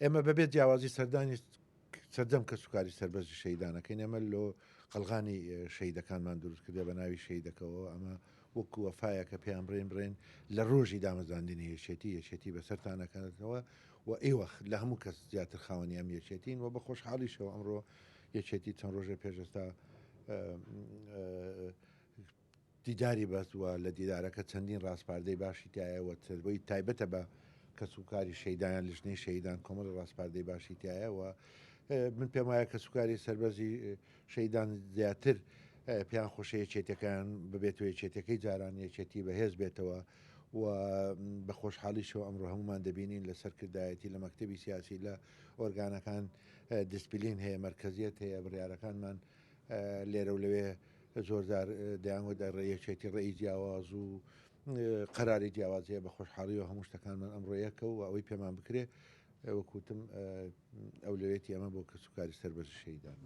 ئێمە بەبێ جیاوازی سەردانی سەرجەم کەسوکاری سەربەرزی شەهیدانەکەین، ئێمە لۆ قەڵغانی شەهیدەکانمان دروست کردە بە ناوی شەهیدەکەوە، ئەمە وەکو وەفایەکە پێیان بڕێن بڕێن لە ڕۆژی دامەزراندنی یەکێتی، یەکێتی بەسەرتانەکەنەوە و ئێوە لە هەموو کەس زیاتر خاوەنی ئەم یەکێتین و بە خۆشحاڵیشەوە ئەمڕۆ یەکێتی چەند ڕۆژێ پێش ئێستا دیداری بەست و لە دیدارەکە چەندین ڕاسپاردەی باشی تایە و تربۆی تایبەتە بە کەسوکاری شەیدایان لژنەی شەیدان کۆمەڵی ڕاسپاردەی باشی تایە و من پێم وایە کەسوکاری سەربەرزی شەیدان زیاتر پێیان خۆشە یەکێتەکان ببێتەوە یەکێتەکەی جاران یەکێتی بەهێز بێتەوە و بە خۆشحاڵیشەوە ئەمڕۆ هەمومان دەبینین لە سەرکردایەتی لە مەکتەبی سیاسی لە ئۆرگانەکان دیسپلین هەیە مەرکەزیەت هەیە بڕیارەکانمان لێرە و لەوێ زۆرجار دەیانگوت یەکێتی ڕێی جیاواز و قەراری جیاواز هەیە بە خۆشحاڵی و هەموو شتەکانمان ئەمڕۆ یەکە و ئەوەی پێمان بکرێ وەکوتم ئەولەوێتی ئەمە بۆ کەسوکاری سەربەرزی شەهیدان.